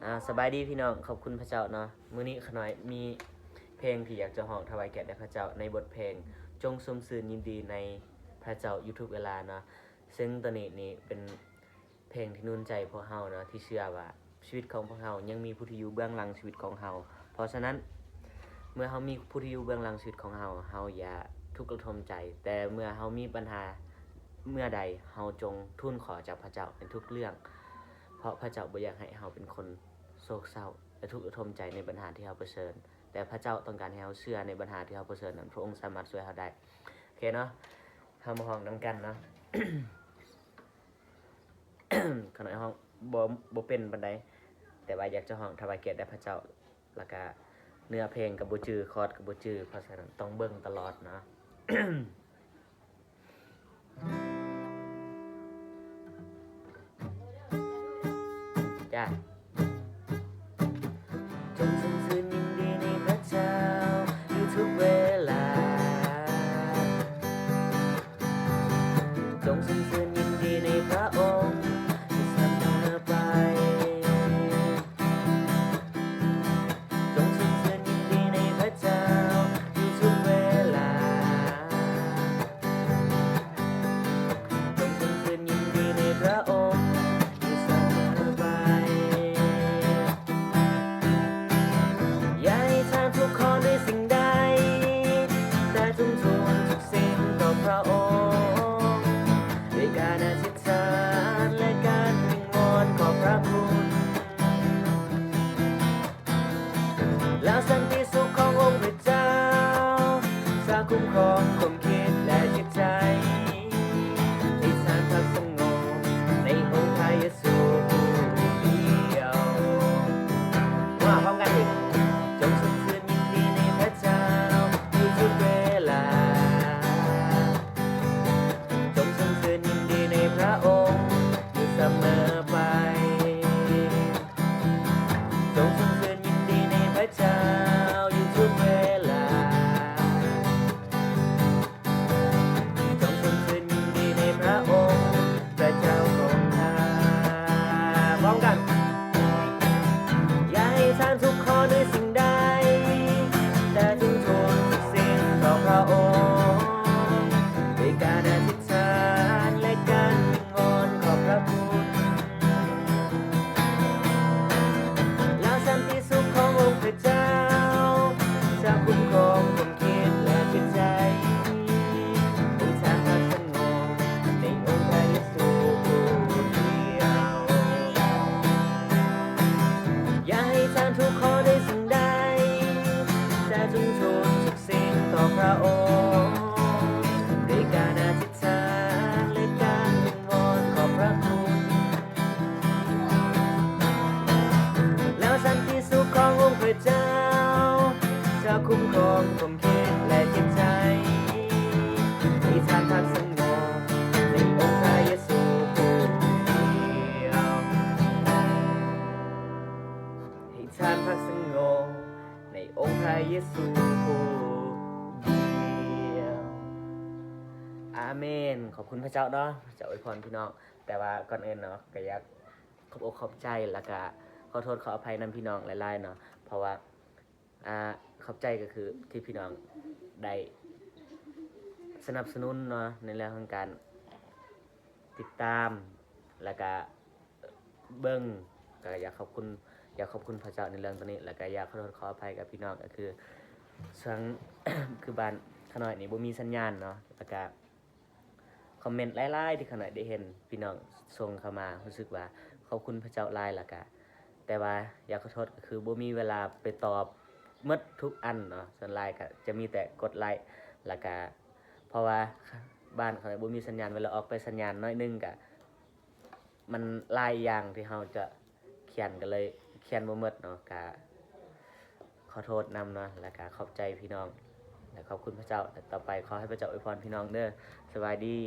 ອາ ສະບາຍດີພີ່ນ້ອງ ຂອບຄຸນພະເຈົ້າເນາະ. ມື້ນີ້ຂະນ້ອຍມີເພງທີ່ຢາກຈະຮ້ອງຖວາຍກຽດແດ່ພະເຈົ້າ ໃນບົດເພງ ຈົ່ງຊົມຊື່ນຍິນດີໃນພະເຈົ້າຢູ່ທຸກເວລາເນາະ. ເຊິ່ງໂຕນີ້ນີ້ເປັນເພງທີ່ໜູນໃຈພວກເຮົາເນາະ ທີ່ເຊື່ອວ່າຊີວິດຂອງພວກເຮົາຍັງມີຜູ້ທີ່ຢູ່ເບື້ອງຫຼັງຊີວິດຂອງເຮົາ. ເພາະສະນັ້ນ ເມື່ອເຮົາມີຜູ້ທີ່ຢູ່ເບື້ອງຫຼັງຊີວິດຂອງເຮົາ, ເຮົາຢ່າທຸກລະທົມໃຈ, ແຕ່ເມື່ອເຮົາມີບັນຫາເມື່ອໃດ, ເຮົາຈົ່ງທູນຂໍຈາກພະເຈົ້າໃນທຸກເລື່ອງ, ເພາະພະເຈົ້າບໍ່ຢາກໃຫ້ເຮົາເປັນຄົນໂສກເສົ້າ ແລະ ທຸກລະທົມໃຈໃນບັນຫາທີ່ເຮົາປະເຊີນ, ແຕ່ພະເຈົ້າຕ້ອງການໃຫ້ເຮົາເຊື່ອໃນບັນຫາທີ່ເຮົາປະເຊີນນັ້ນ, ພະອົງສາມາດຊ່ວຍເຮົາໄດ້. ໂອເຄເນາະ, ເຮົາມາຮ້ອງນຳກັນເນາະ. ຂະນ້ອຍຮ້ອງບໍ່ ບໍ່ເປັນປານໃດ, ແຕ່ວ່າຢາກຈະຮ້ອງຖວາຍກຽດແດ່ພະເຈົ້າ, ແລ້ວກະເນື້ອເພງກໍບໍ່ຈື່, ຄອດກໍບໍ່ຈື່, ເພາະສະນັ້ນຕ້ອງເບິ່ງຕະຫຼອດເນາະ. ຈ້າ. ຈົ່ງຊົມຊື່ນຍິນດີໃນພະເຈົ້າຢູ່ທຸກເວລາ, ຈົ່ງຊົມຊື່ນຍິນດີໃນພະອົງຢູ່ສະເໝີໄປ. ຈົ່ງຊົມຊື່ນຍິນດີໃນພະເຈົ້າຢູ່ທຸກເວລາ. ຈົ່ງຊົມຊື່ນຍິນດີໃນພະອົງຢູ່ສະເໝີໄປ. ຢ່າໃຫ້ທ່ານທຸກຂໍ້ໃນສິ່ງໃດ, ແຕ່ຈົ່ງທູນທຸກສິ່ງຕໍ່ພະອົງ ດ້ວຍການອະທິຖານ ແລະ ການວິງວອນຂອບພະຄຸນ. ແລ້ວສັນຕິສຸກຂອງອົງພະເຈົ້າຈະຄຸ້ມຄອງຄວາມຄິດ ແລະ ຈິດໃຈ ໃຫ້ທ່ານພັກສະຫງົບໃນອົງພະເຢຊູຜູ້ດຽວ. ມາພ້ອມກັນອີກ. ຈົ່ງຊົມຊື່ນຍິນດີໃນພະເຈົ້າຢູ່ທຸກເວລາ, ຈົ່ງຊົມຊື່ນຍິນດີໃນພະອົງຢູ່ສະເໝີໄປ. ຈົ່ງຊົມຊື່ນຍິນດີໃນພະເຈົ້າຢູ່ທຸກເວລາ. ຈົ່ງຊົມຊື່ນຍິນດີໃນພະອົງພະເຈົ້າຂອງຂ້າ. ພ້ອມກັນ. ຢ່າໃຫ້ທ່ານທຸກຂໍ້ໃນສິ່ງໃດ, ແຕ່ຈົ່ງທູນທຸກສິ່ງຕໍ່ພະອົງ ດ້ວຍການອະທິຖານ ແລະ ການວິງວອນຂອບພະຄຸນ. ແລ້ວສັນຕິສຸກຂອງອົງພະເຈົ້າຈະຄຸ້ມຄອງຄວາມຄິດ ແລະ ຈິດໃຈ ໃຫ້ທ່ານພັກສະຫງົບໃນອົງພະເຢຊູຜູ້ດຽວ. ຢ່າໃຫ້ທ່ານທຸກຂໍ້ໃນສິ່ງໃດ, ແຕ່ຈົ່ງທູນທຸກສິ່ງຕໍ່ພະອົງ ດ້ວຍການອະທິ ສານ ແລະ ການວິງວອນຂອບພະຄຸນ. ແລ້ວສັນຕິສຸກຂອງອົງພະເຈົ້າຈະຄຸ້ມຄອງຄວາມຄິດ ແລະ ຈິດໃຈ ໃຫ້ທ່ານພັກສະຫງົບໃນອົງພະເຢຊູຜູ້ດຽວ. ໃຫ້ທ່ານພັກສະຫງົບໃນອົງພະເຢຊູຜູ້ດຽວ. ອາເມນ. ຂອບຄຸນພະເຈົ້າເນາະ, ພະເຈົ້າອວຍພອນພີ່ນ້ອງ. ແຕ່ວ່າກ່ອນອື່ນເນາະ ກໍຢາກຂອບອົກຂອບໃຈ ແລ້ວກະຂໍໂທດຂໍອະໄພນຳພີ່ນ້ອງຫຼາຍໆເນາະ, ເພາະວ່າ ອາ ຂອບໃຈກໍຄືທີ່ພີ່ນ້ອງໄດ້ສະໜັບສະໜູນເນາະ ໃນເລື່ອງຂອງການຕິດຕາມ ແລ້ວກະເບິ່ງ. ກໍຢາກຂອບຄຸນ ຢາກຂອບຄຸນພະເຈົ້າໃນເລື່ອງໂຕນີ້, ແລ້ວກະຢາກຂໍໂທດຂໍອະໄພກັບພີ່ນ້ອງ. ກໍຄືຊ່ວງ ຄືບ້ານຂ້ານ້ອຍນີ້ບໍ່ມີສັນຍານເນາະ, ແລ້ວກະ ຄອມເມັນຫຼາຍໆທີ່ຂ້ານ້ອຍໄດ້ເຫັນ ພີ່ນ້ອງສົ່ງເຂົ້າມາ ຮູ້ສຶກວ່າຂອບຄຸນພະເຈົ້າຫຼາຍ. ແລ້ວກະ ແຕ່ວ່າຢາກຂໍໂທດ ກໍຄືບໍ່ມີເວລາໄປຕອບໝົດທຸກອັນເນາະ, ສ່ວນຫຼາຍກໍຈະມີແຕ່ກົດໄລ. ແລ້ວກະ ເພາະວ່າບ້ານຂ້ານ້ອຍບໍ່ມີສັນຍານ, ເວລາອອກໄປສັນຍານໜ້ອຍໜຶ່ງ ກະ ມັນຫຼາຍຢ່າງທີ່ເຮົາຈະຂຽນ ກໍເລີຍຂຽນບໍ່ໝົດເນາະ. ກະ ຂໍໂທດນຳເນາະ ແລ້ວກະຂອບໃຈພີ່ນ້ອງ ແລະ ຂອບຄຸນພະເຈົ້າ. ແລະ ຕໍ່ໄປຂໍໃຫ້ພະເຈົ້າອວຍພອນພີ່ນ້ອງເດີ. ສະບາຍດີ.